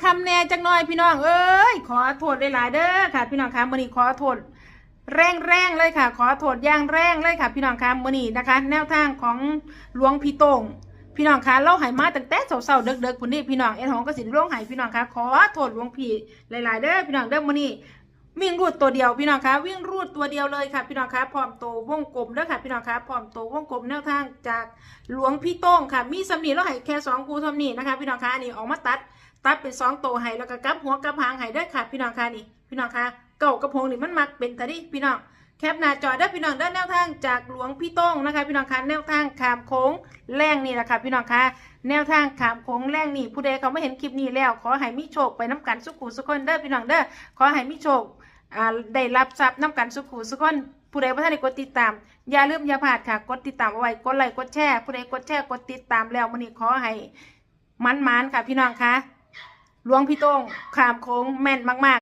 ຄ່ຳແດ່ຈັກໜ່ອຍພີ່ນ້ອງເອີຍ ຂໍໂທດຫຼາຍໆເດີຄ່ະ ພີ່ນ້ອງຄະ ມື້ນີ້ຂໍໂທດແຮງໆເລີຍຄ່ະ ຂໍໂທດຢ່າງແຮງເລີຍຄ່ະ ພີ່ນ້ອງຄະ ມື້ນີ້ນະຄະ ແນວທາງຂອງຫຼວງພີ່ໂຕ້ງ ພີ່ນ້ອງຄະ ລາວໃຫ້ມາຕັ້ງແຕ່ເຊົ້າໆເດິກໆພຸ້ນເດ້ ພີ່ນ້ອງ ແອດຫອງກໍຊິລົງໃຫ້ ພີ່ນ້ອງຄະ ຂໍໂທດຫຼວງພີ່ຫຼາຍໆເດີ ພີ່ນ້ອງເດີ ມື້ນີ້ ວິ່ງຮູດຕົວດຽວ ພີ່ນ້ອງຄະ ວິ່ງຮູດຕົວດຽວເລີຍຄ່ະ ພີ່ນ້ອງຄະ ພ້ອມໂຕວົງກົມເດີຄ່ະ ພີ່ນ້ອງຄະ ພ້ອມໂຕວົງກົມ ແນວທາງຈາກຫຼວງພີ່ໂຕ້ງຄ່ະ ມີສ່ຳນີ້ ລາວໃຫ້ແຄ່ສອງຄູ່ສ່ຳນີ້ນະຄະ ພີ່ນ້ອງຄະ ອັນນີ້ອອກມາຕັດ ຕັດເປັນສອງໂຕໃຫ້ ແລ້ວກໍກັບຫົວກັບຫາງໃຫ້ເດີຄ່ະ ພີ່ນ້ອງຄະ ນີ້ ພີ່ນ້ອງຄະ ເກົ້າກັບຫົກນີ້ ມັນມັກເປັນຕາດີ ພີ່ນ້ອງ ແຄປໜ້າຈໍເດີ ພີ່ນ້ອງເດີ ແນວທາງຈາກຫຼວງພີ່ໂຕ້ງນະຄະ ພີ່ນ້ອງຄະ ແນວທາງຂ້າມໂຂງແລງນີ້ລະຄ່ະ ພີ່ນ້ອງຄະ ແນວທາງຂ້າມໂຂງແລງນີ້ ຜູ້ໃດເຂົ້າມາເຫັນຄລິບນີ້ແລ້ວ ຂໍໃຫ້ມີໂຊກໄປນຳກັນສູ່ຄູ່ສູ່ຄົນເດີ ພີ່ນ້ອງເດີ ຂໍໃຫ້ມີໂຊກ ອ່າ ໄດ້ຮັບຊັບນຳກັນສູ່ຄູ່ສູ່ຄົນ ຜູ້ໃດບໍ່ທັນໄດ້ກົດຕິດຕາມ ຢ່າລືມຢ່າພາດຄ່ະ ກົດຕິດຕາມເອົາໄວ້ ກົດໄລກົດແຊ ຜູ້ໃດກົດແຊ ກົດຕິດຕາມແລ້ວ ມື້ນີ້ຂໍໃຫ້ໝານໆຄ່ະ ພີ່ນ້ອງຄະ ຫຼວງພີ່ໂຕ້ງຂ້າມໂຂງແມ່ນມາກໆ